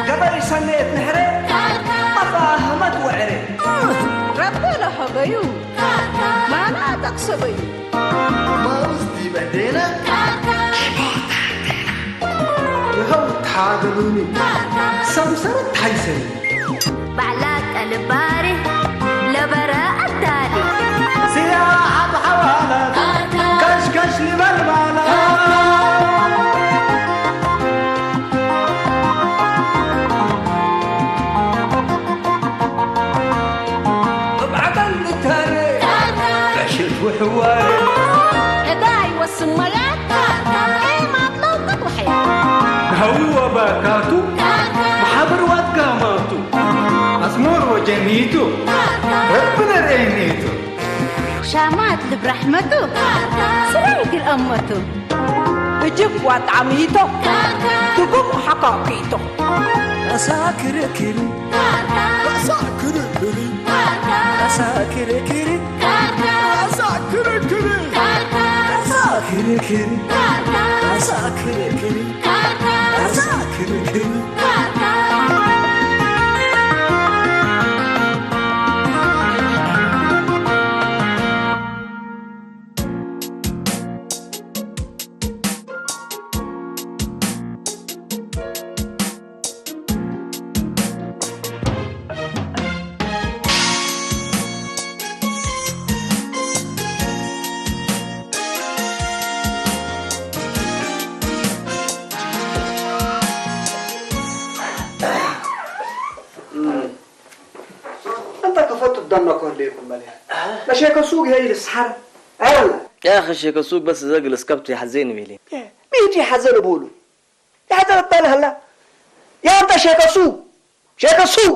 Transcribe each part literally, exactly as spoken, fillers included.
ገበይ ሰኔት ንሕረ መፋህመት ወዕሬ። ረቢ ለሀበዩ ማና ጠቅሰበዩ። ማውዝ ዲበ ዴነ ይኸው ተሓገሉኒ ሰምሰረት ተሓይሰኒ። ባዕላ ቀልባሪ ለበረ አዳሊ። ሲያብ ሐዋላት ከሽከሽ ሊበልባላ። እብ ዐቀል ልታረ፣ ዕሽት ወሕዋረ። ሕዳይ ወስመያት፣ ኤማት ለውቅት ወሐያት። ነሀዊ ወበካቱ፣ መሓብር ወአትጋማቱ። አስሞር ወጀኒቱ፣ ረቢ ነርኤኒቱ። ሻማት ልብ ረሕመቱ፣ ስለ እግል አመቱ። እጅብ ወአጣሚቶ፣ ድጉም ወሐቃቂቶ። አሳ ክርክሪ፣ አሳ ክርክሪ፣ አሳ ክርክሪ፣ አሳ ክርክሪ፣ አሳ ክርክሪ፣ አሳ ክርክሪ፣ አሳ ክርክሪ። እንተ ከፈቱ ትደነኮ ህሌኩም በለ። ለሼከ ሱግ ሄይ ልስሐር። አይ ወላ። ያኺ ሼከ ሱግ በስ እዘ እግል እስከብቱ ይሐዜን ቤሌ። እ፣ ሚ ህጂ ሐዘን እቡሉ? ያዘረባል ሀላ። ያንተ ሼከ ሱግ፣ ሼከ ሱግ።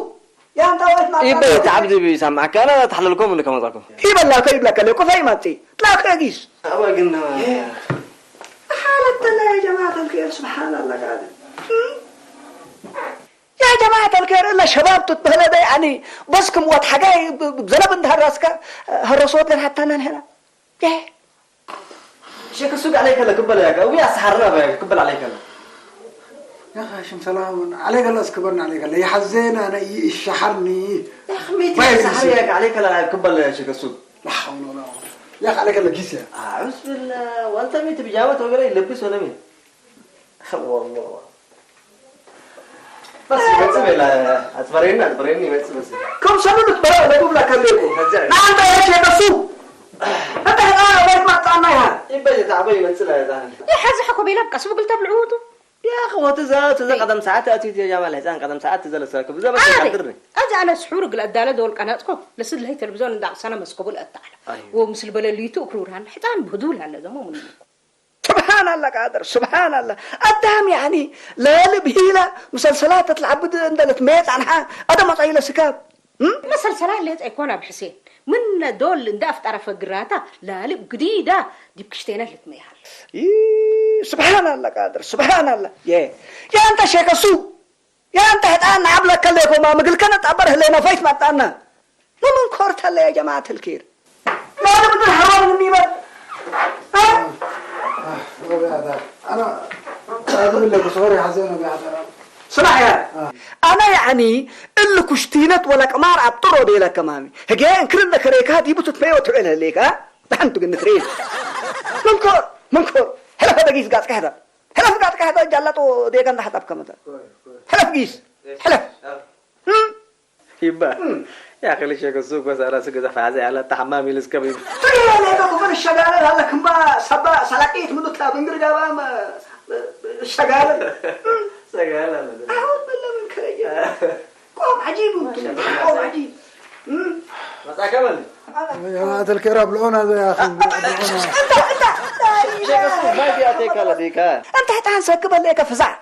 ያንተ ወለት ማ ኢበ ተዓብዲ ቢሳማዕ ካለ ተሕለልኮም እንከ መጻኩም። ኢበላከ ይብለከ ለኮ ፈይ ማጽ። ጥላከ ጊስ። አባ ግን ሐለት ተላ ያ ጀማዓት አልከይር፣ ሱብሓነላህ ቃል። ያ ጀማዓት አልከይር፣ እለ ሸባብ ትትበህለ ደ፣ ያኒ፣ በስ ክም ወድ ሐጋይ ብ-፣ ብ-፣ ዘለብ እንተ ሀራስከ፣ ሀረሶት ገን ሐታናን ሄና። የ። ሼክ ሱግ ዐለይከ ለክበለ ያከ፣ እዊ አስሐርና በ-፣ ክበል ዐለይከ ለ። ያ ሐሽም ሰላም ዐለይከ ለ፣ እስክበርና ዐለይከ ለ። የሐዜነ አነ ይእሸሐርኒ። ያ ሐሜት ባይ ሰሐር ጊዜ። ያከ ዐለይከ ለ ክበል ሼክ ሱግ። ላ ሐውለ ወላ ቁወተ። ያ ዐለይከ ለ ጊዜ። አዑዝ ቢላህ፣ ወአንተ ሚ ትብጃመት ወገለ ይለብስ ወለ ሚ? ወላሂ። በስ ይመጽእ ቤላ፣ አጽበሬኒ፣ አጽበሬኒ ይመጽእ በስ። ከም ሰሉሉት በረ ለዱብ ለከሌኩ። ከዚያ ናንተ የት የቀሱ? እንተ ህጣን አበይት ማጣና ይሃ። ይበይ ተዓበ ይመጽእ ለህጣን። ይሐዚ ሐኮ ቤላ ብቀስ ብግል ተብልዑ ቱ። ያ አኺ ወትዘ፣ ትዘ ቀደም ሰዓት አትዩት ያ ጀማል ህጻን ቀደም ሰዓት ትዘ ለሳክብ። ዘ በስ አረ፣ ይቀድርኒ። አዚ አነ ስሑር እግል አዳለ ዶል ቀነጽኮ። ለስድ ለህይ ተለቪዝዮን እንዳ አቅሰነ መስኮቡ ለአታዕለ። አይወ። ወምስል በለሊቱ እክሩራን ህጻን ብህዱል አለ ዘሞ ምን። ስብሓናላ ቃድር፣ ስብሓናላ። አዳም ያኒ ለልብ ሂላ ሙሰልሰላት ተትለዐብድ እንደ ልትሜጥ አንሓ አዳም አጻይለ ስካብ። እም? መሰልሰላት ሌጥ አይኮን አብ ሕሴን። ምነ ዶል እንደ አፍጠረ ፈግራታ ለልብ ግዲዳ ዲብ ክሽቴነ ልትመያል። ይ-፣ ስብሓናላ ቃድር፣ ስብሓናላ። የ-፣ ያንተ ሼከ ሱግ። ያንተ ህጣን ነዐብ ለከሌኮማ ምግልከ ነጣበር ህሌነ ፈይት መጣነ። ለመንኮር ተለ ያ ጀማዐት ልኬር። ላለ ምድር ሐራም ምን ይበል? አ? አነ አግብ ለኩ ሶሪ ሐዘነ ቢያተራ። ስማዕ ያ፣ አ። አነ ያዕኒ እሊ ኩሽቲነት ወለ ቅማር አብጥሮ ቤለከ ማሚ። ህጌ እንክር እንደ ከሬካ ዲቡ ትትመዮ ትውዕል ህሌካ። ደሐንቱ ግን ትሬ። መንኮር፣ መንኮር። ሕለፈ በጊስ ጋጽ ከሕተ። ሕለፍ ጋጥ ቀሕተ ጃላጦ ዴገ እንደ ሐጠብከ መተ። ሕለፍ ጊስ፣ ሕለፍ። እም? ይባ። እም። ያ አኺ ለሼክ ሱግ በስ አራስ ገዘፍ ሐዘ ያለ ተሐማም ይልስከብ ይብ። ትግል ሌጠ ኩፈን ሸጋለል ሀለ ክምባ ሰባ ሰላቂት ምኑ ትላብ እንግር ጋባ መ-፣ ሸጋለል። እም። ሸጋለል። አሁን በለ ምን ከረየ? ቆም ዐጂብ እንቱ፣ ማሻአላህ። ቆም ዐጂብ። እም። መጻከ በል። ጀማዐት አልከይር አብልዑና ዘ ያኺ፣ አብልዑና። እንተ፣ እንተ፣ ሼክ ሱግ ማይ ቢያቴካ ለዲካ። እንተ ህጣን ሰክበ ሌከ ፍዛዕ።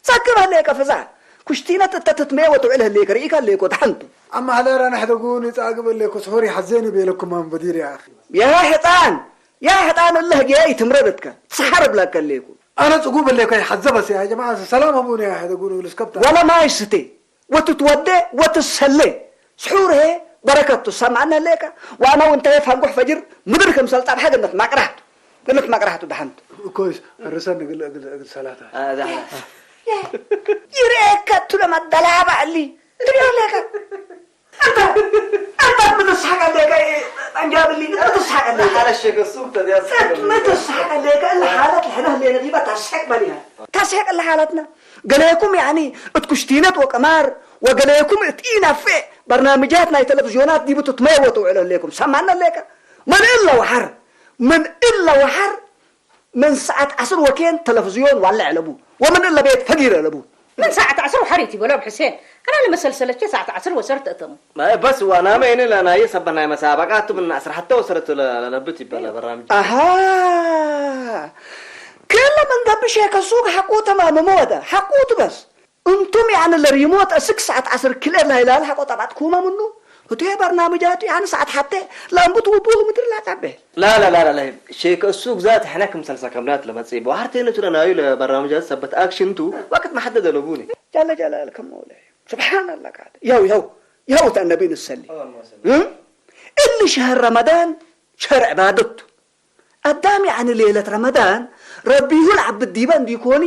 ሰክብ ህሌከ ፍዛዕ፣ ኩሽቲነት እተ ትትሜ ወትውዕል ህሌከ ርኢከ ህሌኮ ተሐንቱ። አማ ሀዳር አነ ሕደጉኒ ጻግብ ህሌኮ ስሑር ይሐዜኒ ቤለኩም አም በዲር ያ አኺ። ያ ሕጣን፣ ያ ሕጣን እለ ህግየ ኢትምረር እትከ፣ ትሰሐር እብለከ ህሌኩ። አነ ጽጉብ ህሌኮ ይሐዘ በስ ያ ጀማዐት ሰላም ሀቡኒ ያ ሕደጉኒ ልስከብታ። ወለ ማይ ስቴ ወትትወዴ ወትሰሌ። ስሑር ህዬ በረከቱ ሰምዐነ ሌከ፣ ዋና ወንተየ ፋንጎሕ ፈጅር ምድር ክምሰል ጸብሐ ገነት ማቅራህቱ፣ ገነት ማቅራህቱ ደሐንቱ። ኮይስ፣ ርሰን እግል፣ እግል፣ እግል ሰላታ። አ፣ ዛ-፣ ይርኤከ እቱ ለመደላባ እሊ፣ ትብዮ ሌከ። አንተ፣ አንተ ምትስሐቅ ሌከ፣ አንጃብሊ፣ ምትስሐቅ ሌከ። አለ ሼክ እሱ ተዲያ ምትስሐቅ ሌከ፣ እለ ሓለት ለሕነ ህሌነ ዲባ ተስሕቅ በሊና። ተስሕቅ እለ ሓለትና። ገሌኩም ያኒ እት ኩሽቲነት ወቅማር፣ ወገሌኩም እት ኢነፍዕ በርናምጃት ናይ ተለፍዝዮናት ዲቡ ትትመየወ ትውዕሎ ህሌኩም። ሰማነ ሌከ። ምን እለ ወሐር፣ ምን እለ ወሐር፣ ምን ሰዓት ዐስር ወኬን ተለፍዝዮን ዋለ ዐለቡ፣ ወምን እለ ቤት ፈጊር ዐለቡ። ምን ሰዓት ዐስር ወሐር ኢቲበሎ እብ ሕሴን። አና ለመሰልሰለቼ ሰዓት ዐስር ወሰር ተእተሙ። በስ ዋናመ እኔ ለናየ ሰበት ናይ መሳበቃቱ ምን ዐስር ሐተ ወሰረት ለ-፣ ለለብት ይበለ በራምጅ። አሃ። ክለ ምን ገብእ ሼከ ሱቅ ሐቁ ተማምመ ወደ፣ ሐቁ ቱ በስ። እንቱም ያነ ለሪሞት እስክ ሰዓት ዐስር ክልኤ ለህላል ሐቆ ጠባጥኩመ ምኑ፣ ህቱ በርናምጃቱ ያነ ሰዓት ሐቴ ለአንቡት ውቡህ ምድር ላጸቤ። ላ፣ ላ፣ ላ፣ ላ፣ ላ፣ ሼክ እሱ ግዛት ሕነ ክምሰል ሰከምናት ለመጽእ በዋህርቴነቱ ለናዩ ለበርናምጃት ሰበት አክሽንቱ ወቅት መሐደድ አለቡኒ። ጀለ ጀላልከ መውላይ። ስብሓንላህ ቃል። ያው፣ ያው፣ ያው ተነቢ ንሰሊ። እም? እሊ ሸህር ረመዳን ሸህር ዕባደቱ። አዳም ያኒ ሌለት ረመዳን ረቢሁ ለዐብድ ዲበ እንዲኮኒ፣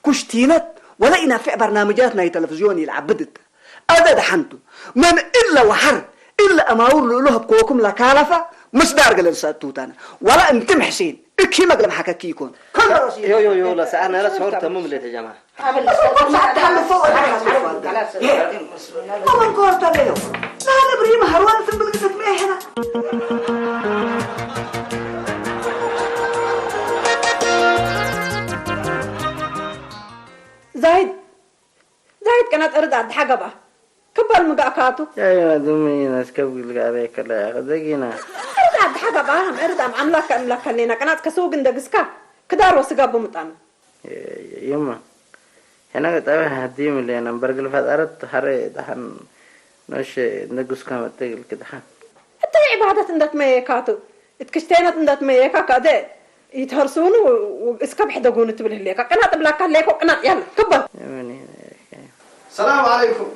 ኩሽቲነት ወለ ኢነፍዕ በርናምጃት ናይ ተለፍዝዮን ኢለዐብድ እተ። አዘ ደሐንቱ፣ ምን እለ ወሐር፣ እለ አማውር ልእሉ ሀብኮኩም ለካለፈ፣ ምስዳር ገለል ሰአቱታነ። ወለ እንትም ሕሴን፣ እኪ መግለም ሐከኪ ኢኮን። ዮ፣ ዮ፣ ዮ፣ ለሰአነ ለስሑር ተምም ሌተ ጀማ። ዛይድ፣ ዛይድ፣ ቀናት እርድ አድሐ ገብአ። ክበል ምግአካቱ። ያዩ አዱሚ ነስከብ ግልጋቤ ከለ ያኸ ዘጊና። እርድ አድሐ ገብአ፣ እርድ አም አምላክ ከእምላክ ከሌና። ቀናት ከሱግ እንደ ግስካ ክዳር ወስጋ ብምጣኑ። ይማ፣ ሕነ ገጠበ ሀዲም እሌነ፣ እምበር እግል ፈጠረት ሐሬ ደሐን ኖሼ ንጉስከ መጥእ እግልኪ ደሐን። እተ ዒባደት እንደ ትመዬካቱ፣ እት ክሽቴነት እንደ ትመዬካ ከአደ ኢትሀርሱኑ ወእስከ ብሕደጉኑ ትብል ህሌካ። ቅናጥ እብላካ ህሌኮ ቅናጥ፣ ያላ፣ ክበል። ምን ሰላም ዐለይኩም።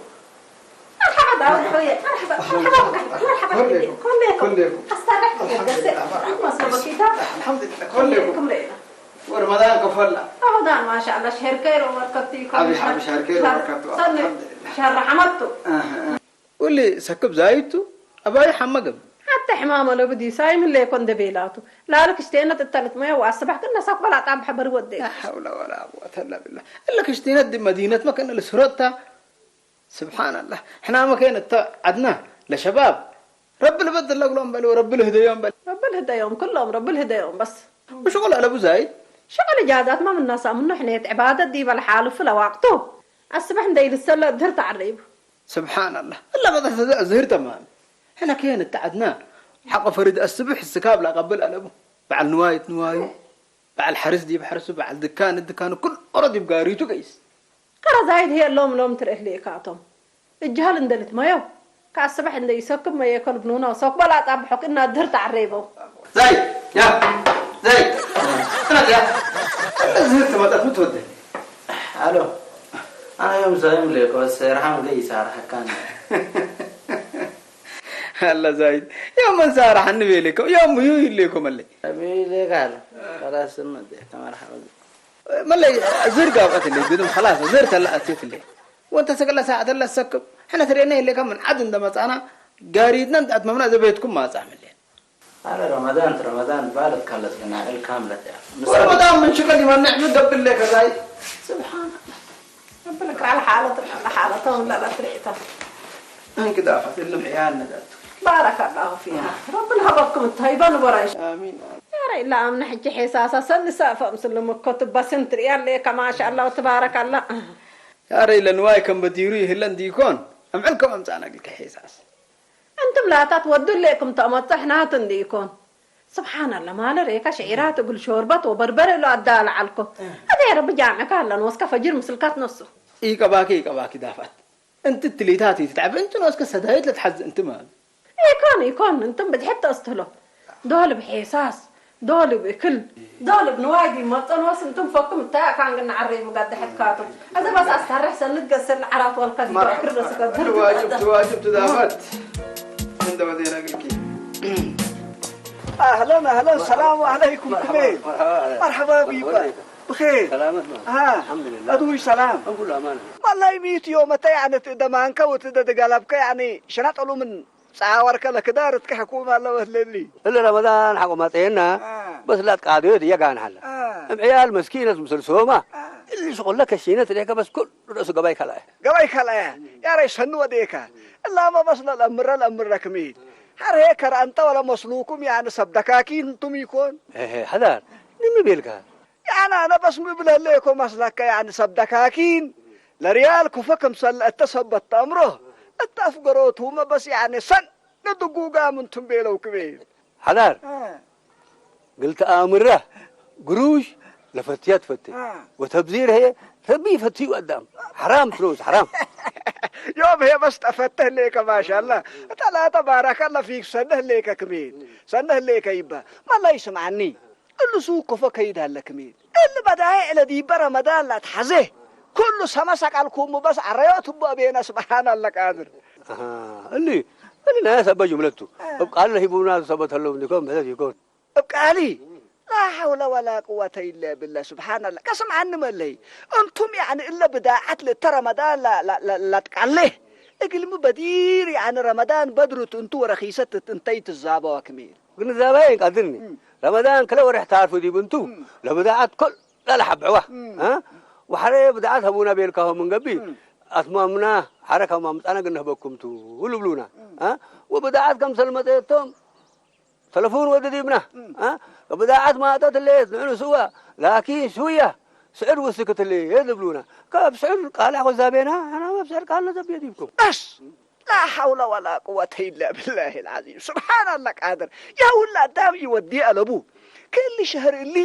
መርሐባ ዳውድ ሑየ፣ መርሐባ፣ መርሐባ ብካ፣ መርሐባ ብካ። ኩሌኩም፣ ኩሌኩም። አስተርሕ ትገሰ፣ አልሐምዱሊላህ፣ መርሐባ። አትመስሎ በኪታ። አልሐምዱሊላህ፣ ኩሌኩም። ኩሌኩም ርኤና። ወረመዳን ከፎላ። ረመዳን ማሻአላህ፣ ሸሄር ከይር ወበረከት ይኮን። አብሽር፣ አብሽር፣ ሸሄር ከይር ወበረከት። ሰኒ፣ አልሐምዱሊላህ። ሸሄር ረሐመቱ። አህ፣ አህ። ወሊ ሰክብ ዛይቱ፣ አባይ ሐመ ገብእ። ሐቴ ሕማም አለቡ ዲሳይም ህሌኮ እንደ ቤላቱ። ላለ ክሽቴነት እተ ልትመየ ወአስበሕ ክእነ ሰክበ ለአጣብሐ በሪ ወዴ። ላ ሐውለ ወላ ቁወተ ኢላ ቢላህ። እለ ክሽቴነት ዲብ መዲነትመ ክእነ ልስሮት ተ። ስብሓንላህ። ሕናመ ከይን እተ ዐድነ ለሸባብ ረቢ ልበድል ለእግሎም በል ወረቢ ልህደዮም በል። ረቢ ልህደዮም፣ ክሎም ረቢ ልህደዮም በስ። ወሽቁል አለቡ ዛይድ? ሽቅል እጃዛትመ ምነ ሳምኑ ሕኔት ዕባደት ዲበ ለሓልፉ ለዋቅቱ። አስበሕ እንደ ኢልሰለ እድህር ተዐረይቡ። ስብሓንላህ። እለ በጠር ተዘ-፣ እዝህር ተማም። ሕነ ከየን እተ ዐድነ ሐቆ ፈሪድ አስብሕ ስካብ ለአቀብል አለቡ። በዐል ንዋይ እት ንዋዩ፣ በዐል ሐርስ ዲብ ሐርሱ፣ በዐል ድካን እት ድካኑ፣ ክል ኦሮ ዲብ ጋሪቱ ገይስ። ከረ ዛይድ ህዬ እሎም ሎም ትርኤት ሌካቶም። እጅሃል እንደ ልትመየው፣ ከአስበሕ እንደ ኢሰክብ መየከ ልብኑነ ወሰክቦ ለአጣብሖ ክእነ እድህር ተዐረይበው። ዛይድ፣ ያ፣ ዛይድ፣ ስመጥ ያ። እዝህር ትመጠት ምን ትወዴ? አሎ። አነ ዮም ሳይም ሌኮ፣ በስ ርሐም ገይ ይሳርሐካን። አለ ዛይድ፣ ዮም መን ሳርሐኒ ቤሌኮ፣ ዮም ምዩ ይሌኮ መለይ። ምዩ ይሌካ አለ። ከላስ ስመጥ ተመርሐበ። መለይ ዝር ጋብአት እሊ ግድም ከላስ ዝር ተለ አቴት እሊ። ወንተ ሰገለ ሳዐት ለሰክብ፣ ሕነ ትሬነ ህሌከ ምን ዐድ እንደ መጻና፣ ጋሪትነ እንተ አትመምና እዘ ቤትኩም ማጻም እሊ። አረ ረመዳን ረመዳን ባለት ካለት ለና እልካም ለተ። ወረመዳን ምን ሽቅል ይመንዕ ምን ደብል ለከ ዛይ። ስብሓንላህ። ረቢ ልክራል ሓለት ለሓለቶም ለለትርኢታ። እንግዳፋት እልም ዕያል ነዳት። ባረከ አላሁ ፊሃ። ረቢ ለሀበኩም እተ ሀይበ ንበራይ። አሚን። ያረ ኢላ አምነ ሕጂ ሔሳሳ ሰኒ ሰእፈ ምስል ምኮት በስንት ሪያል ሌከ ማሻአላህ ወትባረከ አላህ። ያረ ኢለ ንዋይ ከም በዲሩ ይህለ እንዲኮን እምዕል ከም አምጻእነ እግልከ ሔሳስ። እንቱም ላታት ወዱ ሌኩም ተአመጽሕ ናቱ እንዲኮን። ስብሓንላህ ማለ ሬከ ሸዒራት እግል ሾርበት ወበርበሬ ለአዳ ለዐልኮ። አዜ ረቢ ጃምዕከ ሀለ ንወስከ ፈጅር ምስልካት ነሱ። ኢቀባኪ ኢቀባኪ ዳፍዐት። እንቲ ትሊታት ኢትትዐብ፣ እንቲ ኖስከ ሰዳይት ለትሐዝ እንቲ ማል። ኢኮን፣ ኢኮን፣ እንቱም ብድሕት ተአስትህሎ። ዶል ብሔሳስ፣ ዶል ብእክል፣ ዶል ብንዋይ ዲብ መጠን ወስ እንቱም ፈኩም እታይ አካን ግና ዐሬ ሙጋደሐት ካቱ። አዘ በስ አስተርሕ ሰልግ ገሰል ዐራት ወልከ ዲብ መርሐባ። አክር ረስከ ድር ዋጅብ፣ ዋጅብ ትዳፈት። እንደ ወዜና ግልኪ። አህለን፣ አህለን፣ ሰላሙ አለይኩም። መርሐባ፣ ክሜ። መርሐባ፣ መርሐባ። መርሐባ ቢባ። ወዴት? ብኼር። ሰላመት ነው። አሃ። አልሐምዱሊላህ። አዱይ ሰላም። አልሐምዱሊላህ፣ አማን። ወላሂ፣ ሚት ዮመተ፣ ያኒ፣ እት ደማንከ ወእት ደገለብከ፣ ያኒ፣ ሸነጠሉ ምን ጸዋርከ ለክዳር እትከ ሕኩመ ለወህለሊ። እሊ ረመዳን ሐቆ መጽኤና፣ አ። በስ ላትቃድዮት እየጋን ሀለ። አ። እም ዕያል መስኪነት ምስል ሶማ፣ አ። እሊ ሽቁለ ከሺነት ሌከ በስ ኩሉ ረእሱ ገባይ ከልአየ። ገባይ ከልአየ። ያረይ ሰኒ ወዴከ። እላመ በስ ለልአምረ ለአምረ ክሚል። ሐር ሄ ከረ አንተ ወለ መስሉኩም ያኒ ሰብ ደካኪን እንቱም ኢኮን። እህ፣ ሐዳር፣ ምን ቤልካ? ያኒ አነ በስ ሚ ብለህ ሌኮ መስለከ፣ ያኒ ሰብ ደካኪን ለርያል ኩፈ ክምሰል እተ ሰበት ተአምሮ እተ አፍገሮቱመ በስ ያኒ ሰን ንድጉጋ ምንቱም ቤለው ክሜ። ሐዳር፣ አ። ግልት አምረ ግሩሽ ለፈትያ ትፈቴ አ። ወተብዚር ህዬ ረቢ ይፈትዩ አዳም። ሐራም ፍሉስ፣ ሐራም። ዮም ህዬ በስ ጠፈተህ ሌከ ማሻላ። ተላተ ባረከ ለፊክ ሰነህ ሌከ ክሜ። ሰነህ ሌከ ይባ። መላይ ስምዓኒ። እሉ ሱቅ ኮፎ ከይድ ሀለ ክሜ። እሊ በዳይዕ ለዲበ ረመዳን ለአትሐዜ፣ ኩሉ ሰመ ሰቀልኩሙ በስ ዐረዮት እቡ አቤነ ስብሓን አለ ቃድር። አሃ፣ እሊ፣ እሊ ናያስ አበ ጅምለት ቱ። አ። እብ ቃል ለሂቡና ሰበት ሀለው እንዲኮን ብሕተት ይኮን። እብ ቃሊ፣ ላ ሐውለ ወላ ቅወተ ኢለ ብለ። ስብሓን አለ። ከስም ዐኒ መለይ። እንቱም ያኒ እለ ብዳዐት ለእተ ረመዳን ለ-፣ ለ-፣ ለ-፣ ለአትቃሌ። እግልሚ በዲር ያኒ ረመዳን በድሩት እንቱ ወረኪሰት እንተይ ትዛበዋ ክሜ። ግንዛባዬ እንቀድርኒ። እም። ረመዳን ክለ ወርሕ ታርፉ ዲብ እንቱ፣ እም። ለብዳዐት ኮል ለለሐብዕዋ። እም። አ? ወሐሬ ብዳዐት ሀቡና ቤልካሆም ምን ገብእ፣ እም። አትማምና ሐረ ከማምጻነ ግነህበኩም ቱ ልብሉና። እም። አ? ወብዳዐት ከምሰል መጽኤቶም ተለፉን ወድ ዲብና። እም። አ? ብዳዐት ማጠት ሌት ንዕኑ ስዋ፣ ላኪን ሽውያ ስዕር ውስክት ሌት ልብሉና። ከብ ስዕር ቃልዕ ወዛቤና፣ አና መብ ስዕር ቃል ነዘብየ ዲብኩም። በስ! ላ ሐውለ ወላ ቅወተ ኢላ ቢላሂል ዐዚም። ስብሓን አላህ ቃድር። ያ ውላ አዳም ኢወድየ አለቡ። ክእሊ ሸህር እሊ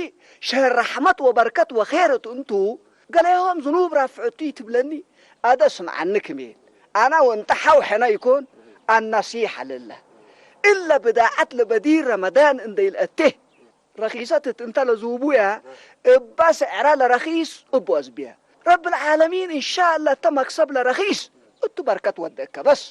ሸህር ረሕመት ወበርከት ወኼር እቱ እንቱ፣ ገሌሆም ዝኑብ ራፍዑ ቱ ትብለኒ፣ አደ ስምዓኒ ክሜ። አና ወእንተ ሐው ሕነ ኢኮን፣ አነሲሐ ልለ። እለ ብዳዐት ለበዲር ረመዳን እንደ ኢልአቴ፣ ረኪሰት እት እንተ ለዙቡያ፣ እበ ስዕረ ለረኪስ እቡ አዝብያ። ረብል ዓለሚን እንሻአላህ እተ መክሰብ ለረኪስ እቱ በርከት ወደእከ በስ።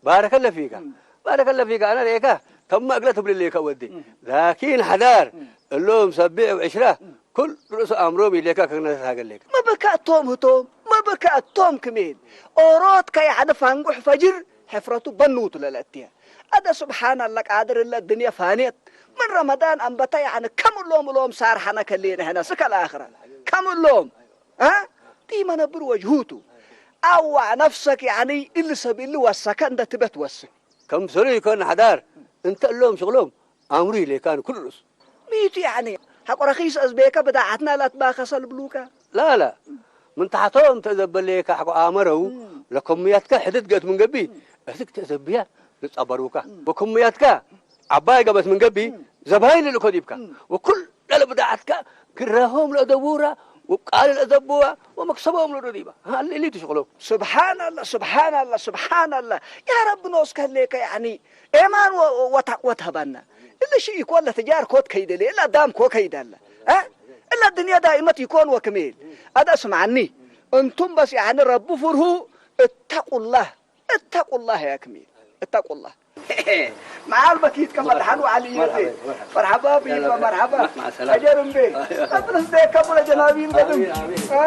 ባረከለ ፊከ። እም። ባረከለ ፊከ። አነ ሌከ ተመ እግለ ትብል ሌከ ወዴ። እም። ላኪን ሐዳር እም። እሎም ሰቤዕ ወዕሽረ እም። ኩል ርእሱ አምሮም ኢሌከ ከክነሰት ሀገሌከ። መበከ እቶም ህቶም፣ መበከ እቶም ክሜን። ኦሮትከ ያዕኒ ፋንጉሕ ፈጅር ሕፍረቱ በኑቱ ለለአትየ። አደ ስብሓን አለ ቃድር እለ እድንየ ፋንየት። ምን ረመዳን አንበተ ያዕኒ ከም እሎም እሎም ሳርሐነ ከሌነ ሕነ ስከ ለአክረ። ከም እሎም፣ አ? ዲመ ነብር ወጅሁቱ። አዋ ነፍሰክ ያዕኒ እሊ ሰብ እሊ ወሰከ እንደ ትበት ወስክ። ከምሰሉ ኢኮን ሐዳር፣ እንተ እሎም ሽቅሎም አምሩ ኢሌካን ኩሉ ርእሱ። ሚቱ ያዕኒ፣ ሐቆ ረኪስ አዝቤከ ብዳዓትና ላትባከሰ ልብሉከ? ላላ፣ ምን ተሐቶም ተዘበሌከ ሐቆ አመረው፣ እም። ለከምያትከ ሕድት ገእት ምን ገብእ፣ እም። እትክ ተዘብያ ልጸበሩከ። እም። ወከምያትከ ዐባይ ገበት ምን ገብእ፣ እም። ዘባይን ልልኮ ዲብከ። እም። ወኩል ለለብዳዓትከ ግራሆም ለአደቡራ፣ ወቃል ለአዘቡዋ፣ ወመክሰቦም ለአደዲባ። ሀለ እሊ ቱ ሽቅሎም። ስብሓን አላህ፣ ስብሓን አላህ፣ ስብሓን አላህ። ያ ረቢ ኖስከ ህሌከ፣ ያዕኒ፣ ኤማን ወ-፣ ወ-፣ ወተቅወት ሀበነ። እሊ ሺ ኢኮን ለትጃር ኮት ከይደሌ፣ እለ አዳም ኮ ከይደለ። አ? እለ ድንያ ዳኢመት ኢኮን ወክሜል። አዳ ስምዓኒ። እንቱም በስ፣ ያዕኒ፣ ረቢ ፍርሁ፣ እተቁላህ። እተቁላህ ያ ክሚል፣ እተቁላህ። መዓል በኪትከ መድሐን ወዐሊ ኢረዴ። መርሐባ፣ መርሐባ። መርሐባ ቢባ፣ መርሐባ። መርሐባ። መርሐባ። አጀር እምቤ። አብርስ ደከሙ ለጀናቢን ገድም። አሚን፣ አሚን። አ።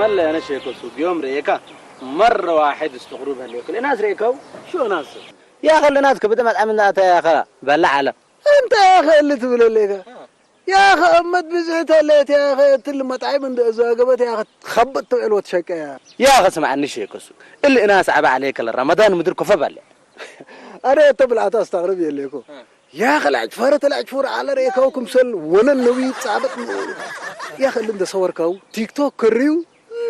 መለ አነ ሼክ ሱብ ዮም ርኤካ መረ ዋሕድ እስትቅሩብ ህሌኩ። ለናስ ርኤከው ሹ ናስ። ያኸ ለናስ ክብደ መጥዐም እንደ አተ ያኸ በላ ዐለ። እንተ ያኸ እሊ ትብል ህሌከ። ያኸ እመት ብዝሕት ህሌት ያኸ እትሊ መጥዐም እንደ እዛገበት ያኸ ከብጥ ተውዕል ወትሸቀያ። ያኸ ስምዐኒ ሼክ እሱ። እሊ እናስ ዐበ ዐሌከ ለረመዳን ምድር ኮፈ በለ። አነ እተ ብልዓተ አስተቅርብ የሌኮ። ያኸ ለዕጭፈረ ተለዕጭፉር ዐለ ርኤከው ክምሰል ወነን ነዊ ጻብጥ። ያኸ እሊ እንደ ሰወርከው ቲክቶክ ከሪው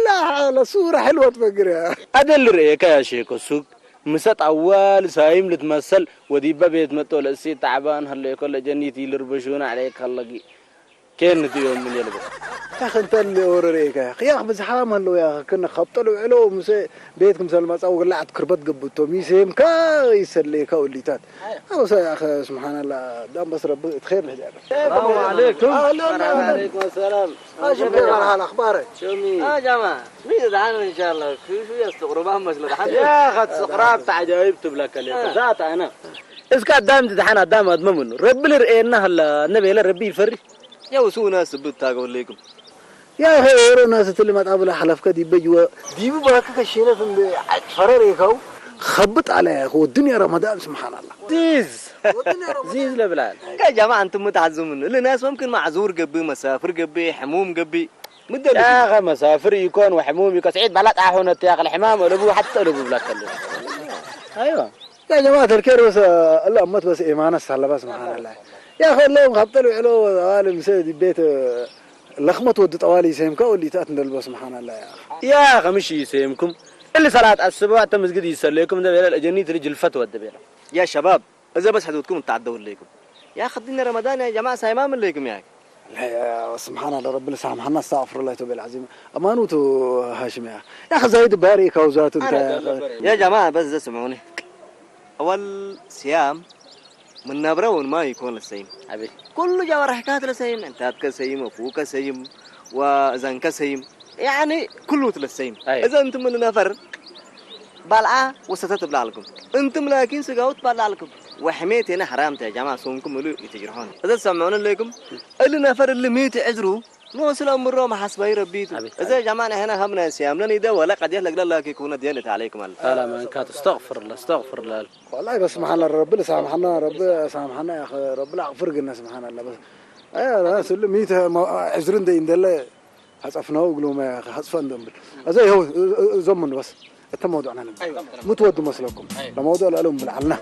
ላ ሐለ ሱረ ሕልወት ፈግር ያ። አደል ርኤከ ያ ሼክ ሱግ፣ ምሰጥ አዋል ሳይም ልትመሰል ወዲበ ቤት መጦ ለእሴት ተዕባን ሀሌኮ ለጀኒት ኢልርበሹን ዐሌክ ሀለጊ። ኬን ንድዮም ምን የልበስ። ያኽ እንተ እሊ ኦሮ ርኤከ ያኽ፣ ያኽ ብዝሓም ሀለው ያኽ፣ ክነ ከብጠ ልውዕሎ ምሰ ቤት ክምሰል መጽአው ግላዕ ትክርበት ገብቶ፣ ሚሴምካ ይሰሌካ ወሊታት። አይ። አውሰ ያኽ፣ ስብሓንላ፣ ዳም በስ ረቢ እት ኼር ልህድ ያለ። ሰላም ዓለይኩም። አህለን፣ አህለን። ወዓለይኩም ሰላም። አሽም ኬፍ አልሓል፣ አኽባረክ? ሸሚ። አ ጀማ፣ ምን ደሓን፣ እንሻላ። ክሹ የስትቅሩባን መስሎ ደሓን። ያኸ ትስቅራብ ተዐጃይብ ትብለከ ሌከ። አ። ዛት አነ። እስከ አዳም ደሓን አዳም አድመ ምኑ። ረቢ ልርኤና ሀላ፣ እነ ቤለ ረቢ ይፈሪ። ያው ሱ ናስ ብታገው ሌኩም። ያኸ ኦሮ ናስ እትሊ መጣብለ ሐለፍከ ዲበ ጅወ ዲቡ ባክ ከሺነት እንዴ ዐጭፈረ ሬካው ኸብጥ አለ ያኸ ወዱንያ ረመዳን ስብሓንላ። ዚዝ ወዱንያ ረመዳን። ዚዝ ለብላል። ከጀማ አንቱም ተሐዙ ምኑ። እሊ ናስ መምክን ማዕዙር ገብእ፣ መሳፍር ገብእ፣ ሕሙም ገብእ። ምደል ያኸ መሳፍር ኢኮን ወሕሙም ኢኮን ስዒድ በላጥ አሆነት ያኸ ለሕማም አለቡ ሐተ አለቡ ብላከለ። አይዋ። ያ ጀማዐት አልኬር በስ እለ እመት በስ ኤማነት ሳለባ ስብሓንላ። ያ ከሎም ሀብጠ ልውዕሎ አዋል ምሰ ዲብ ቤት ለክመት ወዱ ጠዋል ይሴምከ ወሊታት እንደልቦ ስብሓንላ። ያ ያ ከምሽ ይሴምኩም እሊ ሰላት አስበው አተ መስጊድ ይሰሌኩም እንደ ቤለ ለአጀኒት ልጅ ልፈት ወደ ቤለ። ያ ሸባብ እዘ በስ ሕዱድኩም እተዐደው ህሌኩም። ያ ከዲነ ረመዳን ያ ጀማዐ ሳይማም ህሌኩም ያ። لا، يا سبحان الله، رب السامحنا، استغفر الله، توب العظيم. أمانوتو هاشم يا. يا أخي زايد باري كوزات أنت أنا يا أخي. يا جماعة، بس ده سمعوني. أول صيام من نبرة وما يكون للصيم. أبي. كل جوارحك للصيم، أنت كصيم، وفوك صيم، وأذنك صيم. ያኒ ክሉ ትለሰይም። አይ። እዘ እንትም እሊ ነፈር ባልዓ ወሰተ ትብል አልክም። እንትም ላኪን ስጋው ትበልዕ አልክም። ወሕሜት የነ ሐራም ተ ጀማ ሶምኩም እሉ ኢትጅርሖን። እዘ ትሰምዑኒ እለይኩም፣ እሊ ነፈር እሊ ሚ ትዕዝሩ ኖሱ ለአምሮ መሐስባይ ረቢ ቱ። አቤት፣ እዘ አቤት። ጀማ ንሕነ ሀብነ ስያምነ ኒደ ወለ ቀድየት ለግለ ላኪ ኩነ ድየን እት ዐለይኩም አለ። አላ መንካት እስተግፍርላ፣ እስተግፍርላ። ወላሂ በስ ስብሓንላ ረቢ ለሳምሐና፣ ረቢ ሳምሐና ያ አኺ፣ ረቢ ለአግፍር ግነ ስብሓንላ በስ። አይ፣ አላ ስሉ ሚ ተ-፣ ዕዝሩ እንደ እንደለ ሐጸፍናሁ እግሉመ ሐጽፈ እንደምብል። አዜ ይኸው፣ እ-፣ እ-፣ እዞም ምን በስ እተ መውዱዕና ነበር። አይዋ። ምትወዱ መስለኩም? አይዋ። ለመውዱዕ ለአለውም ብልዓልና።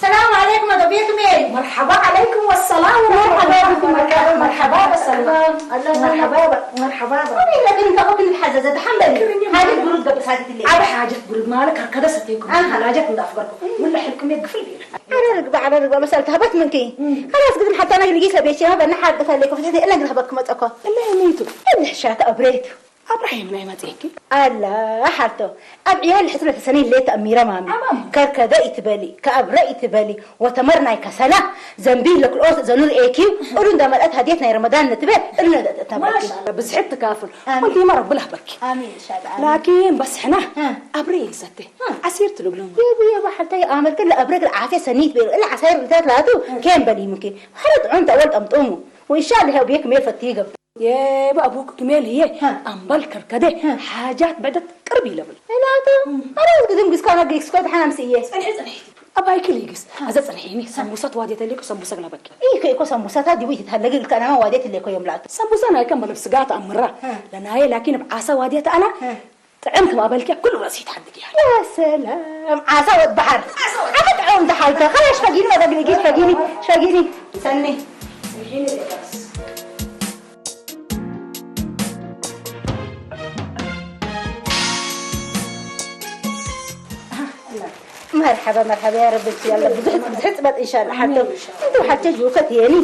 ሰላም ዐለይኩም አቶ ቤቱ ሜል። መርሐባ ዐለይኩም ወሰላም ወረሕመቱላሂ ወበረካቱ። መርሐባ በሰላም። አላ መርሐባ በ-፣ መርሐባ በ-፣ ወኔ ለግን እንተ ኮክ ንትሐዘዘ ደሐን በል። ክርኝ ሓጀት ብሩድ ገብእ ሳዲት እለ። አብ ሓጀት ብሩድ ማለ ከርከደ ሰቴኩም። አሃ። ሓጀት እንደ አፍገርኩ። ወላ ሕልቅሜ ግፍል ቤለ። አነ ልግበእ፣ አነ ልግበእ መሰል ተህበት ምንኪ። እም። ከላስ ግድም ሐታ ነግ ልጊሰ ቤቼ በነ ሓቅ ተሌኮ ፍትሕቲ እለ ግረህበክ መጸኮ። እለ ኒቱ። እለ ሕሻተ አብሬቱ። አብራሂም ናይ መጽኤኪ። አላ ሐልቶ። አብ ዕያል ሕስብ ለተሰኒ ሌት አሚረ ማሚ። አማም። ከርከደ ኢትበሊ፣ ከአብረ ኢትበሊ፣ ወተመር ናይ ከሰላ፣ ዘንቢል ለክልኦት ዘኑር ኤኪ፣ እሉ እንደ መልአት ሀድየት ናይ ረመዳን ንትበ፣ እሉ ነደ ተመርኪ። ማሻአላ፣ ብዝሕት ትካፍል። አሚን። ወንቲመ ረቢ ለህበኪ። አሚን፣ ኢንሻአላ፣ አሚን። ላኪን በስ ሕና፣ እ። አብሬ ኢንሰቴ። እ። ዐሲር ትልግሎም። የቡ፣ የቡ፣ ሐልታይ አመልከ ለአብረግ ለዓፍየ ሰኒት ቤሎ። እለ ዐሳይር ብልታት ላቱ እ። ኬን በሊ ምንኪ። ሐረ ጥዑም ተአወል ጠምጡሙ። ወኢንሻአላህ ያው ቤክ ሜል ፈትይ ገብእ። የቡ አቡክ ክሜል ህዬ እ። አምበል ከርከደ እ። ሓጃት ብዕደት ቅርብ ይለብል። እላቱ እ። አረ ግድም ግስካና ግስኮ ደሐን አምስዬ። ጽንሒ፣ ጽንሒ። አባይኪ ሊግስ። እ። አዘ ጽንሒኒ ሰንቡሰት ዋዴተ ሌኮ ሰንቡሰ ግለበኪ። ኢኮ፣ ኢኮ ሰንቡሰታ ዲቡ ይትታለግ ልከናማ ዋዴት ሌኮ ዮም ላቱ። ሰንቡሰ ናይከ መልብ ስጋት አምራ። እ። ለናየ ላኪን እብ ዓሰ ዋዴተ አና እ። ጥዕም ክም አበልከ፣ ኩሉ ረእሲ ተሐድግ ያለ። ያ ሰላም፣ ዓሳ ወድ በሐር። ዓሳ ወድ ዓመት ዐውም ተሓልተ። ከላሽ ፈጊኒ፣ ወደ ግልጊት ፈጊኒ፣ ፈጊኒ። ሰኒ። መርሐባ፣ መርሐባ፣ ያ ረብ፣ እንቱ ያለ ብዙሕ፣ ብዙሕ ጽበጥ፣ ኢንሻአላህ። ሐቶ እንቱ ሐጀ ጁከት የኒ፣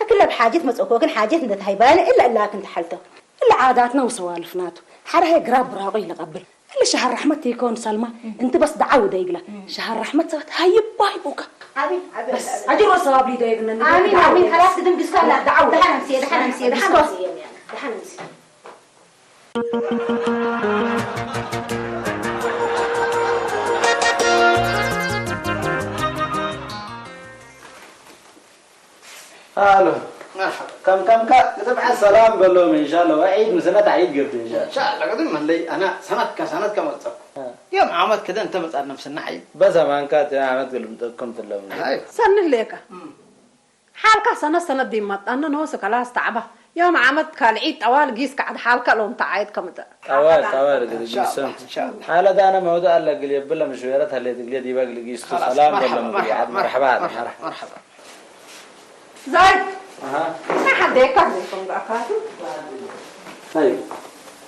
አክለ ብሓጀት መጽኦኮ፣ ግን ሓጀት እንደ ተሃይባነ፣ እለ እላክ እንተ ሐልቶ። እሊ ዓዳትነ ወሰዋልፍናቱ። ሐረ ህይ ግራብ ብራቁ ኢለቀብል። እሊ ሸሀር ረሕመት ኢኮን ሰልማ፣ እም። እንቲ በስ ደዓው ደይግለ። እም። ሸሀር ረሕመት ሰባት ሀይብ ባይቡከ። አሚን፣ አሚን፣ በስ አሚን። አጅር ወሰዋብ ሊደይግነ። አሚን፣ ደዓው አሚን። ደይግለ። ከላስ ግድም ግስካላ። ደዓው ደይግለ። ደሓን አምስየ፣ ደሓን አምስየ። ደሓን አምስየ። አሎ። መርሐባ። ከም፣ ከም ከ ግድም ዐድ ሰላም በሎም፣ ኢንሻአላህ። ወዒድ ምስነት ዒድ ገብእ፣ ኢንሻአላህ። ኢንሻአላህ፣ ግድም መለይ፣ አና ሰነትከ፣ ሰነትከ መጸኩ። አ። የም ዓመት ከደ እንተ መጻድ ነፍስና ዒድ። በዘማንካ ተ ዓመት ግልምጠኩም ትለሙ። አይ። ሰንህ ሌከ። እም። ሓልካ ሰነት ሰነት ዲብ መጣነ ኖሱ ከላስ ተዕባ። ዮም ዓመት ካልዒድ ጠዋል ጊስ ከዐድ ሓልከ ሎም ተዓይድ ከምጠ። ጠዋል፣ ጠዋል፣ ግዲ ኢንሻአላህ፣ ጊሰንት። ኢንሻአላህ። ሓለ ዳነ መውዱዕ አለ፣ እግል የብለ ምሽዌረት ሀሌት እግልየ ዲበ እግል ጊስቱ። ከላስ፣ ሰላም መርሐባ፣ በለ ምክሪ መርሐባ፣ ዓድ መርሐባ፣ መርሐባ፣ ዓድ መርሐባ። መርሐባ። ዛይድ። አሃ። አይ ሐዴ ካርዴ ኮንጋ አካቱ። አይ።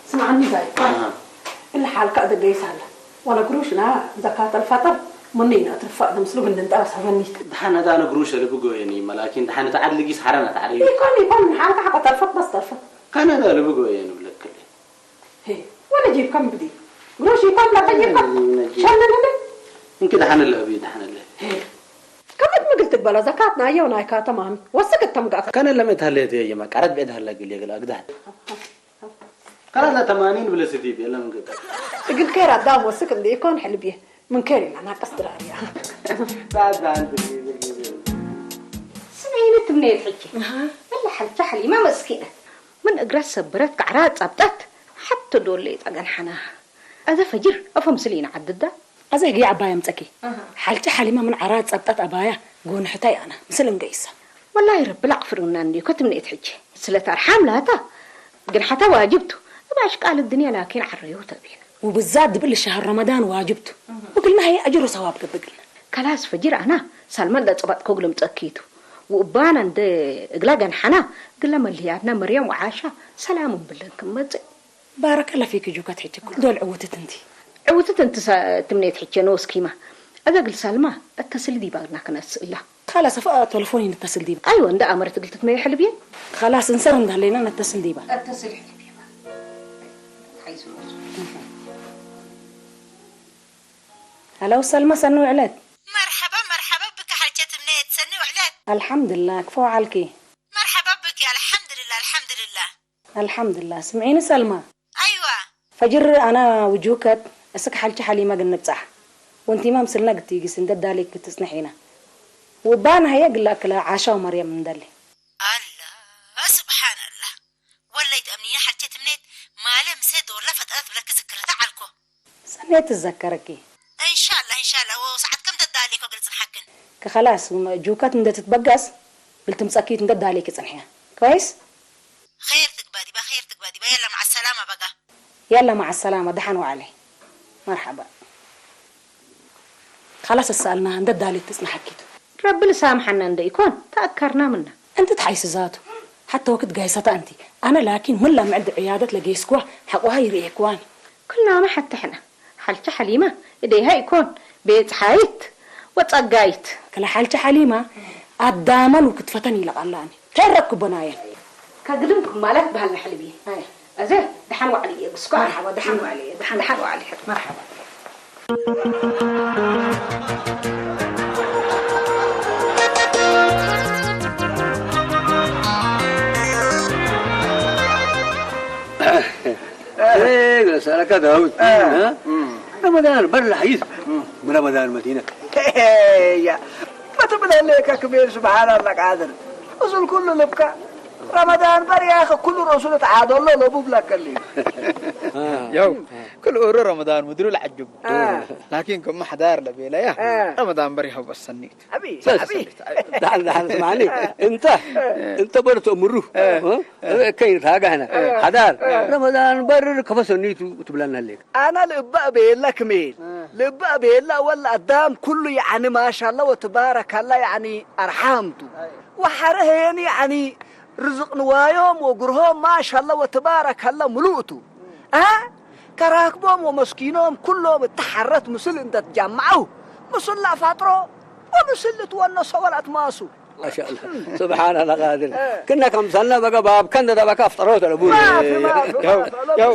ስምዐኒ ዛይድ። አሃ። እለ ሓልከ አደገይስ አለ። ወለ ግሩሽና ዘካተል ፈጥር ምኒነ አትርፋ ለምስሉ ብንንጣ አስሐበኒ። ደሐን አዳነ ግሩሽ ልብጎየን ይመ፣ ላኪን ደሐን ተዐድ ልጊስ ሐረን አትዐረዩ። ኢኮን ኢኮን፣ ምን ሐንተ ሐቆ ተርፈት በስ ተርፈት። ከነዳ ልብጎየን ብለክል። ሄ፣ ወለ ጂብ ከም ብዲ። ግሩሽ ኢኮን ለቀይር ከም። ነጂ። ሸለለለ። እንክ ደሐን ለህቢ ደሐን ለህ። ሄ። ከመት ምግል ትግበላ ዘካት ናየው ናይ ካተማሚ። ወስክ ተምጋት። ከነ ለመት ሀለ የትየማ፣ ቀረት ብዕድ ሀለ ግል የግል አግዳህ። ከራስ ለተማኒን ብለህ ስዲብ የለም እንግዲህ። እግል ኬር አዳም ወስክ እንዴ ኢኮን ሕልብዬ ምን ኬር ኢለና ቀስ ድራርያ። ዳዳ አንተ ጊዜ ጊዜ። ስምዒኒ ትምኔት ሕጂ። አሃ። እለ ሐልቻ ሐሊማ መስኪነ። ምን እግራ ሰበረት ከዕራ ጸብጠት ሐተ ዶሌ ጸገን ሐና። አዘ ፈጅር አፎ ምስል ኢነዓድዳ። አዘ እግል አባያ ምጸኪ። አሃ። ሐልጨ ሐሊመ ምን ዐራት ጸብጠት አባያ ጎንሕታይ አነ ምስል እንገይሰ። ወላሂ ረቢ ለአቅፍር ምና እንዲኮ ትምኔት ሕጂ። ስለት አርሓም ላታ ግንሐተ ዋጅብ ቱ። እብ አሽቃል እድንያ ላኪን ዐረዩ ተቤነ። ወብዛት ዲብ እሊ ሸህር ረመዳን ዋጅብ ቱ። አሃ። ወክልመ ሀዬ አጅር ወሰዋብ ገብእ እግልነ። ከላስ ፈጅር አና ሳልመ እንደ ጸበጥኮ እግል ምጸኪቱ። ወእባና እንደ እግላ ገንሐና እግለ መልህያትና መርየም ወዓሻ ሰላም እንብለን ክም መጽእ። ባረከለ ፊክ ጁከት ሕቼ፣ ክል ዶል ዕውትት እንቲ። ዕውትት እንቲ ሰ-፣ ትምኔት ሕቼ ኖስኪማ። አዜ እግል ሳልማ እተስል ዲባ እግልና ክነስእላ። ካላስ አፈ ተለፎን ይንተስል ዲባ። አይወ፣ እንደ አመረት እግል ትትመየ ሕልብዬ። ካላስ እንሰር እንዳሌና ነተስል ዲባ። እተስል ሕልብዬ። ሀለው ሰልማ ሰኒ ውዕለት። መርሐባ መርሐባ ብክ ሐልቼ ትምኔት ሰኒ ውዕለት። አልሐምድላ፣ ክፎ ዐልኪ። መርሐባ ብክ አልሐምድላ አልሐምድላ። አልሐምድላ። ስምዒኒ ሰልማ። አይዋ። ፈጅር አና ውጁከት እስክ ሐልቺ ሐሊመ እግል ንብጻሕ። ወእንቲመ ምስልነ እግል ቲጊስ እንዴ ዳሌክ እግል ትጽንሕ ኢና። ወእባን ሀዬ እግል ለአክለ ዓሻ ወመርየም እንደሌ። አላ ስብሓን አላህ። ወለይት አምኒነ ሐልቼ ትምኔት ማሌ ምሴ ዶለ ፈጠረት ብለኪ ዝክረተ ዐልኮ። ሰኔት ትዘከረኪ። እንሻላህ፣ እንሻላህ። ወሰዓት ከም ተዳሌኮ እግል ጽንሐክን። ከኸላስ፣ ጁከት እንዴ ትትበገስ፣ እግል ትምጸኪት እንዴ ዳሌኪ ጽንሕያ። ኮይስ? ኼር ትግባ ዲባ፣ ኼር ትግባ ዲባ። የላ መዐ ሰላማ በጋ። የላ መዐ ሰላማ፣ ደሐን ወዐለ። መርሐባ። ከላስ እሰአልናሃ እንዴ ዳሌት ትጽንሐኪቱ። ረቢ ልሳምሐና እንዴ ኢኮን ተአከርና ምና። እንቲ ተሐይስ ዛቱ። ሐተ ወክድ ጋይሰተ እንቲ። አነ ላኪን ምን ለምዕድ ዕያደት ለጌስክዋ ሐቆሃ ይርኤክዋኒ። ክልናመ ሐቴ ሕነ። ሐልቼ ሐሊመ እዴሃ ኢኮን ቤጽሓይት ወጸጋይት። ክለ ሐልቼ ሐሊመ አዳመን ወክትፈተን ኢለቀላኒ። ተረኩ በናየን። ከግድም ክማላት በሀልነ ሕልብዬ። አይ። አዜ ደሐን ወዐልዬ እግስኮ። መርሐባ፣ ደሐን ወዐልዬ፣ ደሐን፣ ደሐን ወዐልዬ። መርሐባ። እህ፣ ለሰአለከ ዳውድ፣ እ። እ? እም። ረመዳን በር ለሐይስ፣ እም። ረመዳን መዲነት። ሄያ፣ መትብለሌከ ክሜል ስብሓን አላህ ቃድር። እሱል ኩሉ ልብካ ረመዳን በር ያኸ ኩሉ ርኡሱ ልትዓደሎ ለቡ ብለከሊ። ያው፣ ክል ኡሩ ረመዳን ምድሩ ለዐጅቡ። አ። ላኪን ክም ሐዳር ለቤለያ፣ አ። ረመዳን በር ይሀው በሰኒት። አቢ፣ ሰስ-፣ አቢ። ደሐን፣ ደሐን ስማኒ። እንተ፣ እንተ በር ተእምሩ። አ። እ? አ። እከይ ታጋህነ። አ። ሐዳር፣ አ። ረመዳን በር ከፈ ሰኒቱ ትብለና ሌክ። አነ ልእበእ ቤለ ክሜል፣ አ። ልእበእ ቤለ ወለ አዳም ኩሉ ያኒ ማሻአላህ ወትባረካላህ ያኒ አርሓምቱ። አይ። ወሐረ ሄኒ ያኒ ርዝቅ ንዋዮም ወግርሆም ማሻአላህ ወትባረካላህ ምሉእ ቱ። አ? ከራክቦም ወመስኪኖም ኩሎም እተ ሐረት ምስል እንደ ትጃመዐው፣ ምስል ለአፋጥሮ ወምስል ልትወነሶ ወለአትማሱ። ማሻአላህ። ስብሓንላ ቃድር። እ። ክነ ከምሰልነ በገ ባብ ከንደ ደበከ አፍጠሮ ተለቡ። ማፊ፣ ማፊ፣ ያው፣ ማፊ፣ ያው፣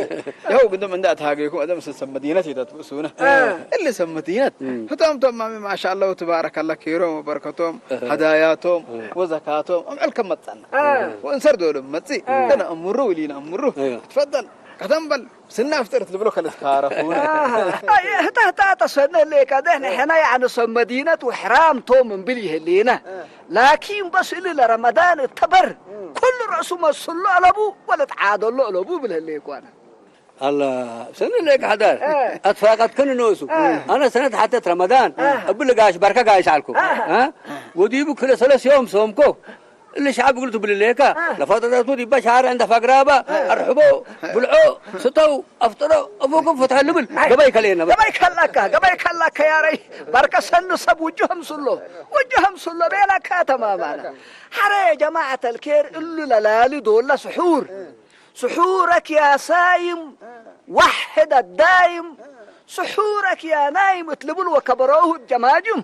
ያው ግድም እንደ አትሃገይኩም አደም ስሰ መዲነት ይተትብሱነ። እ። እሊ ሰብ መዲነት እም። ህቶም ተማሚ ማሻአላህ ወትባረካላህ ኬሮም ወበረከቶም እህ። ሀዳያቶም እህ። ወዘካቶም አምዕል ከመ መጸና። እ። ወእንሰር ዶሎም መጽእ እ። ከነ አምሩ ወሊነ አምሩ። እህ። ትፈደል። ቀደም በል፣ ስነ አፍጥር ትብሎ ከልትካረፉነ። አሃ። አይ፣ ህታ፣ ህታ ተሰነ ሌከ፣ ደህነ ሕነ፣ ያኒ፣ ሰብ መዲነት ወሕራም ቶም እምብል ይህሊነ። እ። ላኪን፣ በስ እሊ ለረመዳን እተ በር፣ እ። ኩሉ ረእሱ መስሎ አለቡ፣ ወለትዓደሎ አለቡ፣ ብለህ ሌኮነ። አላ፣ ሰነ ሌከ ሐዳር፣ እ። አትፋቀት ክን ኖሱ። እ። አነ ሰነት ሐተት ረመዳን፣ እ። እብል ጋሽ፣ በርከ ጋሽ አልኩ። እ። እ? ወዲቡ ክለ ሰለስ ዮም ሶምኮ። እሊ ሸዐብ እግል ቱ ብልሌከ፣ አ። ለፈጠረቱ ዲበ ሻርዕ እንደ ፈግራበ፣ አ። አርሕቦ፣ ብልዖ፣ ስተው፣ አፍጥሮ፣ አፉኩም ፍትሐ ልብል፣ አይ። ገበይ ከሌነ በ- ገበይ ከላካ፣ ገበይ ከላካ ያረይ፣ በርከ ሰኑ ሰብ ውጁህ ምስሎ፣ ውጁህ ምስሎ ቤላካ ተማማና። ሐረ ጀማዐተል ኬር እሉ ለላሊ ዶለ ስሑር፣ ስሑረክ ያ ሳይም፣ ወሕድ አዳይም፣ ስሑረክ ያ ናይም እት ልብል ወከበሮሁ እብ ጀማጅም፣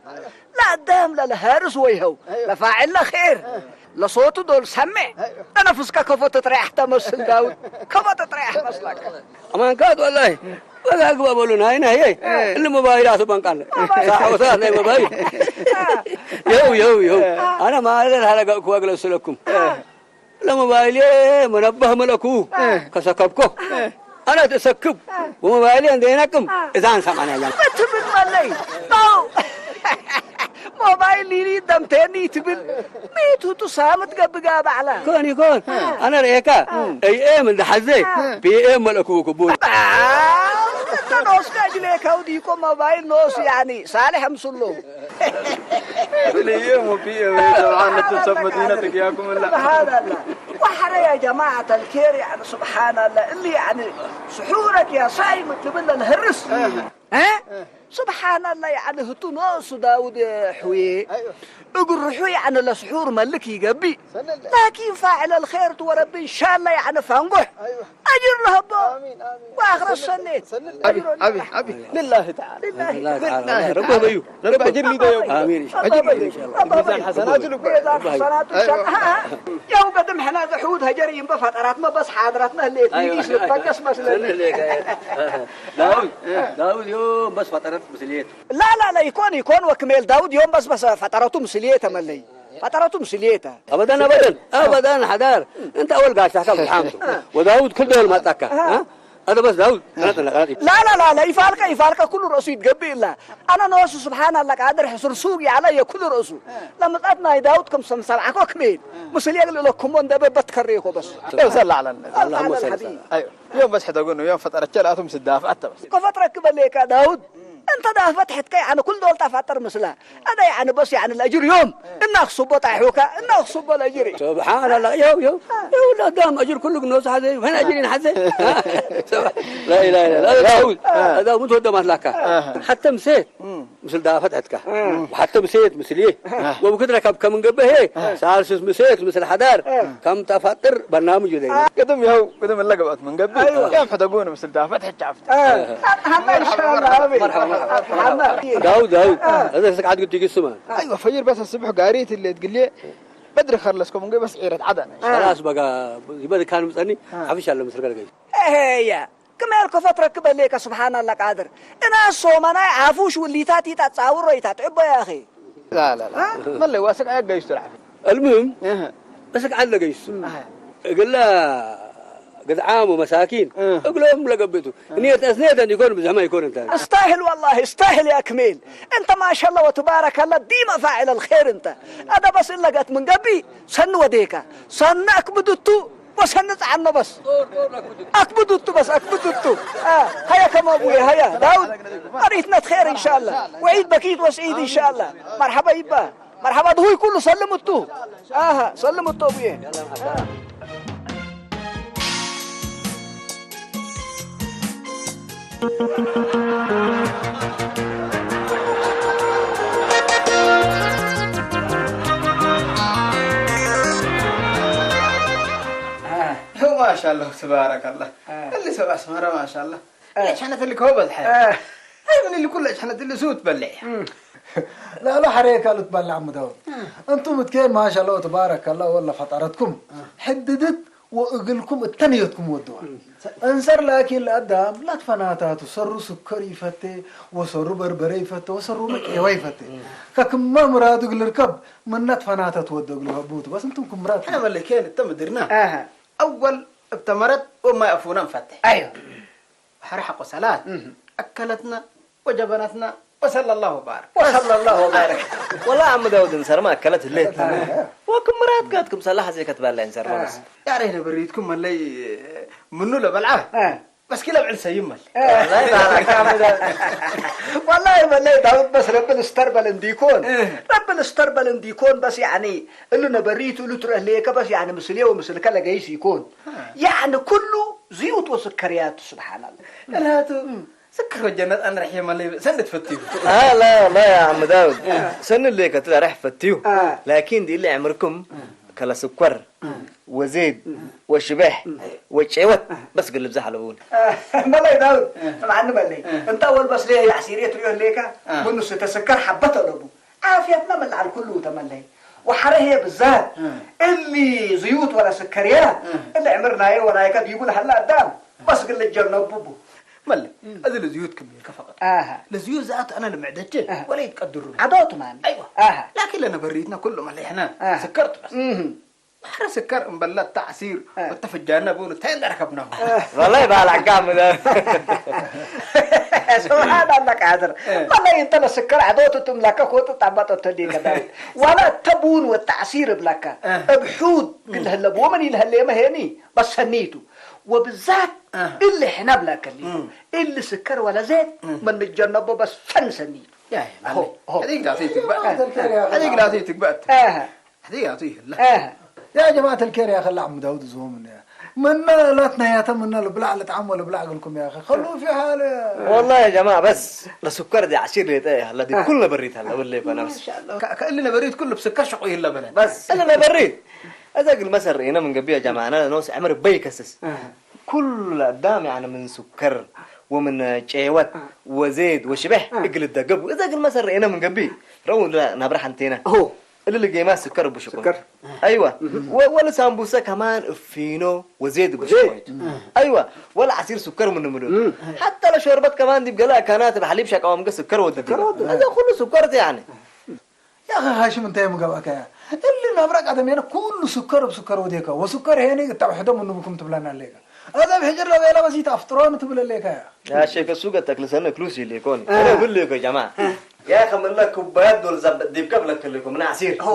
ለአዳም ለለሀርስ ወይሀው፣ ለፋዕል ለኼር፣ ለሶቱ ዶል ሰሜዕ፣ ለነፍስከ ከፎ ትጥሬሕ ተመስል ዳውድ፣ ከፎ ትጥሬሕ መስለከ። አማንካት ወላሂ፣ በዛ ግባ በሉና፣ አይነ ህዬ፣ እሊ ሞባይል አስበን ቃል። ሳዕ ወሳት ናይ ሞባይል። የው፣ የው፣ የው። አነ ማለት ሀለጋእኩ ወግለሱ ለኩም። ለሞባይሌ መነባህ መለኩ ከሰከብኮ፣ አነ ትሰክብ ወሞባይሌ እንዴ ነቅም እዛን ሰማንያ ያን ትብል መለይ። ሞባይል ሊሊ ደምቴኒ ትብል ሚቱ ቱ ሳምት ገብጋ ባዕላ። ኮን ይኮን፣ አነ ርኤካ፣ ኤይ ኤም እንደ ሐዜ፣ ፒ ኤም መለኩ ክቡን። እንተ ኖስከ እጅሌከው ዲኮ ሞባይል ኖስ ያኒ ሳልሕ ምስሎ። እሊ እሙ ፒ ኤም ጠብዓን ነቱ ሰብ መዲነት እግያኩም እላ። ስብሓንላ። ወሐረ ያ ጀማዐት አልኬር፣ ያኒ ስብሓንላ፣ እሊ ያኒ ስሑረክ ያ ሳይም ትብል ለልህርስ። እ? ስብሓንላ፣ ያኒ ህቱ ኖሱ ዳውድ ሕውዬ፣ እግል ርሑ ያኒ ለስሑር መልክ ይገብእ። ላኪን ፋዕል አልኬር ቱ ወረቢ እንሻላ ያኒ ፋንጎሕ። አጅር ለሀቦ አሚን፣ አሚን። ወአኽረት ሰኔት። ሰልል አቢ፣ አቢ፣ አቢ። ሊላሂ ተዓላ። ሊላሂ ተዓላ። ረቢ በዩ። ረቢ አጅር ሊደዮ። አሚን። አጅር ሊደዮ። ሚዛን ሐሰናቱ ልበ። ሚዛን ሐሰናቱ ልበ። ያው ቀድም ሕና ዘሑድ ሀጀር ይንበ ፈጠራትመ በስ ሓድራትመ ህሌት ሚዲስ ልትበገስ መስለኒ። ዳውድ፣ ዳውድ ዮም በስ ፈጠረት ምስልየት። ላ፣ ላ፣ ላ፣ ይኮን፣ ይኮን ወክሜል ዳውድ ዮም በስ፣ በስ ፈጠረቱ ምስልየት ተመለይ። ፈጠረቱ ምስልየተ። አበደን፣ አበደን፣ አበደን ሐዳር። እንተ አወል ጋሻካ ብትሓምቱ። ወዳውድ ክል ደወል ማጻካ። አ? አደ በስ ዳውድ። ላ፣ ላ፣ ላ፣ ላ፣ ኢፋልቀ፣ ኢፋልቀ ኩሉ ረእሱ ይትገብእ እላ። አነ ኖሱ ስብሓን አላ ቃድር ሕሱር ሱቅ ያለ የኩሉ ረእሱ። ለምጻት ናይ ዳውድ ከም ሰም ሰብዓኮ ክሜል። ምስል የግል ለኩሞ እንደ በበት ከሬኮ በስ። ሰለ ዐለ ነቢ። አላሁመ ሰለ ዐለ ሐቢብ። አዮ። ዮም በስ ሕደጉኑ፣ ዮም ፈጠረቸ ለአቱም ስዳፍ አተ በስ። ከፈጥረክ በሌከ ዳውድ። እንተ ዳፈት ሕትከ፣ ያኒ፣ ኩል ዶል ጣፋጥር ምስላ። አነ፣ ያኒ፣ በስ፣ ያኒ፣ ለአጅር ዮም እና አክሱቦ ጣይሑከ፣ እና አክሱቦ ለአጅር። ሱብሓነላህ፣ የው፣ የው፣ የው፣ ለአዳም አጅር ኩሉ ግኖስ ሐዘ፣ ወይን አጅር ይንሐዘ? ላ ኢላሃ ኢለላህ። ዳውድ፣ አ። ዳውድ፣ ምን ትወደ ማትላካ? አሃ። ሐተ ምሴት ምስል ዳፈት ሕትከ። አ። ወሐተ ምሴት ምስልዬ። አ። ወብክድ ረከብከ ምን ገብአ ህዬ፣ አ። ሳልስ ምሴት ምስል ሐዳር፣ አ። ከም ተፋጥር በርናምጅ ዘይነ። አ። ቅድም የው፣ ቅድም እለ ገብአት ምን ገብእ? አይወ። ያም ሕደጉን ምስል ዳፈት ሕቻፍት። አ፣ ሀና ኢንሻአላህ፣ አቤት። መርሐባ፣ መርሐባ፣ መርሐባ። ዳውድ፣ ዳውድ፣ አ። እዘ ስቅዓት ግድ ይግስማ። አይወ፣ ፈጅር በስ ስብሕ ጋሪት እለ ትግሌ በድሪ ከርለስኮ ምን በስ ዒረት ዐደነ። አ። ኸላስ በቃ፣ ይበድ ካን ምጸኒ፣ አ። ዐፍሽ አለ ምስል ከርገይ። እሄ፣ ያ፣ ክሜል ከፎ ትረክበ ሌከ፣ ስብሓን አላህ ቃድር። እናስ ሶመናይ ዐፉሽ ውሊታት ኢታጻውሮ ኢታጥዕቦ ያኺ። ላ፣ ላ፣ ላ። አ? መለይ ዋስቅ አያጋይሽ ትልዓፊ። አልሙሂም፣ እህ። በስክ ዐለ ገይሱ። አህ። እግለ ግድዓም ወመሳኪን እህ። እግሎም ለገብእቱ። እህ። እኔት አስኔት እንዲኮን ብዝሕመ ይኮን እንተ። እስታህል ወላሂ፣ እስታህል ያ ክሜል። እንተ ማሻአላህ ወትባረከላህ ዲመ ፋዕል አልኼር እንተ። አደ በስ እለ ገት ምን ገብእ ሰኒ ወዴከ። ሰኒ አክብድቱ ወሰኒ ጸዓኖ በስ። አክብድቱ በስ፣ አክብድቱ። አ፣ ሀየ ከመ አቡየ፣ ሀየ ዳውድ። አሪትነት ኼር ኢንሻአላህ። ወዒድ በኪት ወስዒድ ኢንሻአላህ። መርሐባ ይባ። መርሐባ ድሁይ ኩሉ ሰልም እቱ። አሀ፣ ሰልም እቱ አቡዬ። ማሻአላህ ተባረከላህ። አ። እሊ ሰብ አስመረ ማሻአላህ። አ። ለሸነት እሊ ከሆ በዝሐ። አ። አይ ምን እሊ ኩለ ሸነት እሊ ሱ ትበልዕ። እም። ላሉ ሐሬ ካሉ ትበልዕ አሙ ዳውድ። አ። እንቱም እትኬን ማሻአላህ ወተባረከላህ ወለ ፈጠረትኩም። አ። ሕድድት ወእግልኩም እተ ንየትኩም ወድዋ። እም። እንሰር ላኪን ለአዳም ላትፈናታቱ ሰሩ ስከር ይፈቴ ወሰሩ በርበሬ ይፈቴ ወሰሩ መቄዋ ይፈቴ። እም። ከክማ ምራዱ እግል ርከብ ምነ ትፈናተት ወዶ እግል ሀቡቱ። በስ እንቱም ክም ምራድ። አነ መለኬን እተ ምድርና። አሀ። አወል እብ ተመረት ወማይ አፉነ እንፈቴ። አይወ። ሐረ ሐቆ ሰላት እህ። አከለትነ ወጀበነትነ ወሰለላሁ ወባረክ። ወሰለላሁ ወባረክ። ወላ አም ዳውድ እንሰርመ አከለት ህሌት። አህ። ወክም ምራድ ጋት ክም ሰላሕ ሐዜ ከትባለ እንሰርመ አህ። በስ። ያሬ ነብሪትኩም መለይ ምኑ ለበልዓ? አህ። በስኪ ለብዕል ሰይም መለይ። አህ። ወላሂ ባረክ አም ዳውድ። ወላሂ መለይ ዳውድ በስ ረብል እስተር በል እንዲኮን። እህ። ረብል እስተር በል እንዲኮን በስ ያኒ እሉ ነበሪቱ እሉ ትረህሌከ በስ ያኒ ምስሌ ወምስልከ ለገይስ ይኮን። አህ። ያኒ ኩሉ ዝዩት ወስከርያቱ ስብሓንላህ። እላቱ እም። ስክር ወጀነት አንረሕ የመለይ ሰንድ ትፈትዩ። አ፣ ላ፣ ላ፣ ያ ዓም ዳውድ። አ። ሰኒ ሌከ ትዳረሕ ፈትዩ። አ። ላኪን ዲለ ዕምርኩም አ። ለስኮር ወዜድ ወሽበሕ ወጨወት በስ እግል ልብዘሕ አለቡኒ። መለይ ዳውድ፣ እምዓኒ መለይ። እንተ አወል በስሌ የዐሲር ትርእዮ ህሌከ፣ ምኑ ስተ ስከር ሐበት አለቡ። ዓፍየትነ ምን ለዐል ኩሉ ተ መለይ። ወሐረ ህዬ ብዛት እሊ ዝዩት ወለ ስከርያት፣ እሊ ዕምር ናየ ወናይከ ዲቡ ለሀለ አዳም፣ በስ እግል ልጀነቡ ቡ። መለ፣ እም። እዚ ለዝዩት ክም ኢልከ ፈቀጥ። አሃ። ለዝዩት ዘአት አነ ለምዕደቼ አሃ። ወለ ይትቀድሩ። ዐዶቱ ማን? አይዋ። አሃ። ላኪን ለነበሪትነ ኩሉ መለ ሕነ አሃ። ስከርት በስ። እም። ወሐረ ስከር እምበለ ተዕሲር አሃ። ወተፈጃነ ቡን እንታይ እንደ ረከብናሁ። አሃ። ወላሂ ባል አጋም ደ። ስብሓን አላህ ቃድር። አሃ። ወላሂ እንተ ለስከር ዐዶቱ ትም ለከ ኮጥ ጣባጦ ተሊከ ዳዊት። ወላ እተ ቡን ወተዕሲር እብለከ። አሃ። እብ ሑድ እም። ክል ህለቡ ወመን ይልሀሌመ ሄኒ በስ ሰኒቱ። ወብዛት አህ። እሊ ሕነ ብለከኒ፣ እም። እሊ ስከር ወለ ዜድ እም። ምን ንጀነቦ በስ ፈን ሰኒ። ያ፣ ያ፣ ሆ፣ ሆ። ሐዲግ ላቱ ይትግበእ። አህ። ሐዲግ ላቱ ይትግበእ። አህ። ሐዲግ ላቱ ይህለ። አህ። ያ ጀማዐት አልኬር ያ ከላ ዓም ዳውድ ዞም ያ። ምነ ላትነያተ ምነ ልብላዕ ልጥዓም ወልብላዕ እግልኩም ያ አኺ። ከሉ ፊ ሐለ። ወላሂ ያ ጀማዐ በስ ለስከር ዲ ዐሲር ሌጠ ያ፣ ለዲ አህ። ኩል ነበሪት አለ ወለ ፈነፍስ። ማሻአላህ። ከ-፣ ከእሊ ነበሪት ኩል ብስከር ሸቁ ይህለ በለ። በስ እሊ ነበሪት እዘ እግል መሰር ርኤነ ምን ገብእ ጀማዐነ ኖስ ዕምር በይ ከስስ። አህ። ኩሉ ለአዳም ያኒ ምን ሱከር ወምን ጨወት አህ። ወዜድ ወሽበሕ አህ። እግል ደገቡ። እዘ እግል መሰር ርኤነ ምን ገብእ ረው ለናብረ ሐንቴነ። ሆ። እሊ ልጌማ ስከር እቡ ሽቁን። ስከር። አይዋ። እህ። ወ-፣ ወለ ሳምቡሰ ከማን እፊኖ ወዜድ እቡ ወዜድ። ሽቁን። እህ። አይዋ። ወለ ዐሲር ስከር ምን ምሉል። እህ። ሐታ ለሾርበት ከማን ዲብ ገለ አካናት ለሐሊብ ሸቃወምገ ስከር ወደዲነ። ስከር ወደዲነ። እዘ ኩሉ ስከር ቲ ያኒ። ያኺ ሃሽም፣ እንታይ ምገብአከ? እሊ ነብረ ቀደሜነ ኩሉ ስከር እብ ስከር ወዴከ፣ ወስከር ሄኒ እተ ውሕደ ምኑ ብኩም ትብለና ሌከ። አዘ እብ ሕጅር ለቤለ በስ ኢተአፍጥሮን ትብል ሌከ። ያ ሼክ፣ እሱ ገጠክ ልሰነ ክሉስ ይሌኮን። አ። አነ እብል ሌኮ ጀማ። አ። ያ ከም እለ ኩባያት ዶል ዘብ ዲብከ ብለክ ሌኮ ምን አሲር። ሆ።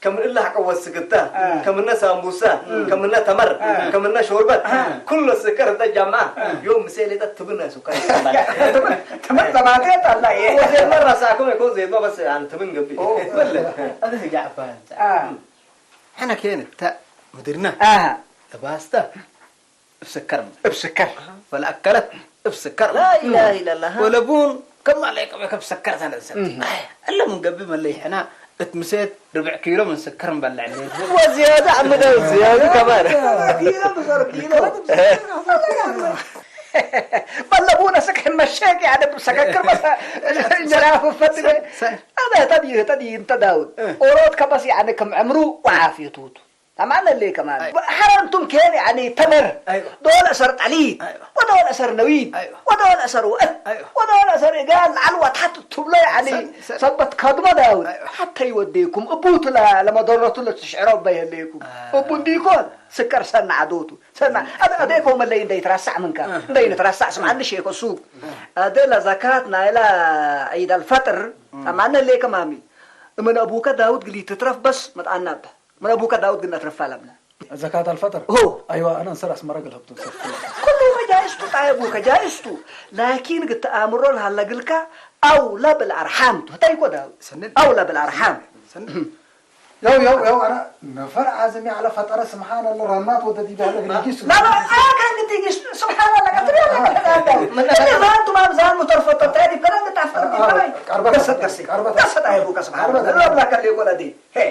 ከም እለ ሐቀ ወስክተ፣ አ። ከም እነ ሳምቡሳ፣ አ። ከም እነ ተመር፣ አ። ከም እነ ሾርበት፣ አ። ኩሉ ስከር እተ ጀማ። አ። ዮም ምሴ ሌጠ ትብነ ስከር። ትምህርት ለማቴ ጠላ ይሄ። ወዜድ መረሳኩም እኮ ዜድ ነው፣ በስ አንተ ምን ገቢ? ኦ። በል። አደ ህጃ አባ አንተ። አ። ሕነ ኬን እተ ምድርና። አሃ። ለባስተ እብ ስከር። እብ ስከር። ወለአከለት እብ ስከር። ላ ኢላሃ ኢለላህ። ወለቡን ከማ ለይቀበ ከብ ስከር ተነሰት። እህ። አይ፣ እለ ምን ገቢ መለይ ሕና እት ምሴት ርብዕ ኪሎ ምን ስከር እንበልዕ እንዴ። ወዝያደ አምደ ዝያዱ ከማን። ኪሎ ብዘር ኪሎ። በለቡነ ስክ ሕመሸክ ያደብ ሰከክር በሰ እንጀራ ፍፈት ሰ-፣ ሰ-፣ አበ ተዲ፣ ተዲ እንተ ዳውድ። እ። ኦሮት ከበስ ያኒ ክም ዕምሩ ወዓፍየቱ ቱ። ተማን ለሌ ከማን። አይ። ሐረ እንቱም ኬን ያኒ ተመር። አይዋ። ዶለ ሰር ጠሊት። አይዋ። ወዶለ ሰር ነዊት። አይዋ። ወዶለ ሰር ወአት። አይዋ። ወዶለ ሰር እጋል ለዐል ወታሕት ትብሎ ያኒ ሰ-፣ ሰ-፣ ሰበት ከድመ ዳውድ። አይዋ። ሐተ ይወዴኩም እቡቱ ለ-፣ ለመደረቱ ለትሽዕሮ በየሌኩም። አ። እቡ እንዲኮን ስከር ሰና ዐዶቱ። ሰና፣ አደ፣ አደ እኮ መለይ እንደ ይትረሳዕ ምንከ፣ አህ። እንደ ይትረሳዕ ስምዓኒ ሼኮ ሱቅ። አህ። አደ ለዘካት ናይላ ዒድ አልፈጥር፣ እም። ጠማነ ሌከ ማሚ። ምን አቡከ ዳውድ ግሊ ትትረፍ በስ መጣና በ። ምን አቡከ ዳውድ ግን አትረፋ ለምነ። ዘካት አልፈጥር? ሆ። አይዋ፣ አነ እንሰር አስመራ ገልሀብቱ ሰፍ። ኩሉ መጃይስቱ ጣይ አቡከ ጃይስቱ። ላኪን ግት አምሮ ለሀለ ግልካ አውላ ብልአርሓም ቱ። ተይኮ ዳውድ። ሰንል። አውላ ብልአርሓም። ሰንል። ያው፣ ያው፣ ያው፣ አነ ነፈር ዓዝም ያለ ፈጠረ፣ ስብሓን አላህ፣ ራናት ወደ ዲብ ያለ ግንጊስ። ላ፣ ላ፣ አካን ግንጊስ፣ ስብሓን አላህ፣ ቀጥል ያለ ምን? ራንቱ ማብዛን ሙተር ፈጠር፣ ታዲብ ከረን ግጣፍ አ፣ አ፣ ቀርባ ገሰት፣ ገሰት፣ ቀርባ ገሰት፣ አይቡ፣ ከስብሓን አላህ፣ ቀርባ ላ፣ ላ፣ ከሌ ወለዲ፣ ሄ።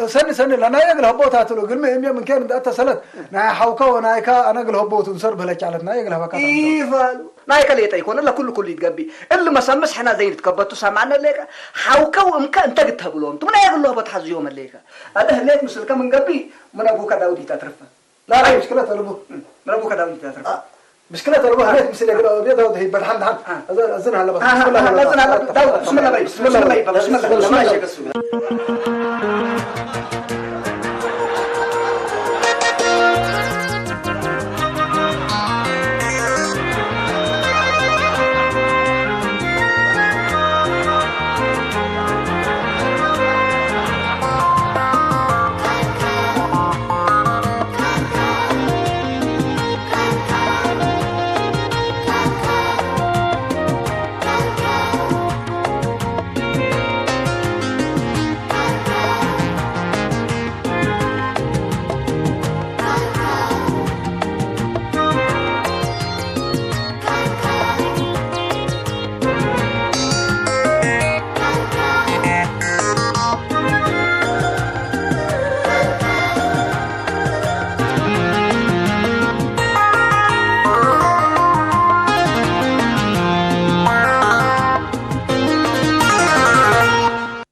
ሰኒ፣ ሰኒ፣ ለናየ እግል ሀቦት አትሎ፣ ግን ምን፣ ምን ከን እንደ አተሰለት፣ ናይ ሐውከ ወናይካ፣ አነ እግል ሀቦት እንሰር በለች አለት፣ ናየ እግል ሀበካ ኢፋሉ። ናይከ ሌጠ ኢኮነ፣ ለኩሉ ኩሉ ይትገቢ። እሊ መሰምስ ሕና ዘይን ትከበቱ ሰማነ ሌከ፣ ሐውከ ወእምከ እንተ ግተብሎም፣ ቱ ምነ የግሎ በትሐዝዮም ሌከ። አለ ህሌት ምስልከ ምን ገቢ፣ ምን አቡከ ዳውድ ይተትርፈ። ላ፣ ላ፣ ምሽክለት አልቡ። ምን አቡከ ዳውድ ይተትርፈ። አ፣ ምሽክለት አልቡ፣ ህሌት ምስል የግሎ፣ አብየ ዳውድ ህይ በድሐን ደሐን። አ። አዘ-፣ አዘን ሀለበት። አ፣ አ፣ ብስምላህ አ፣ ሀለበት። አዘን ሀለበት። ዳውድ፣ ብስምላህ በይ፣ ብስምላህ በይ፣ ብስምላህ በይ።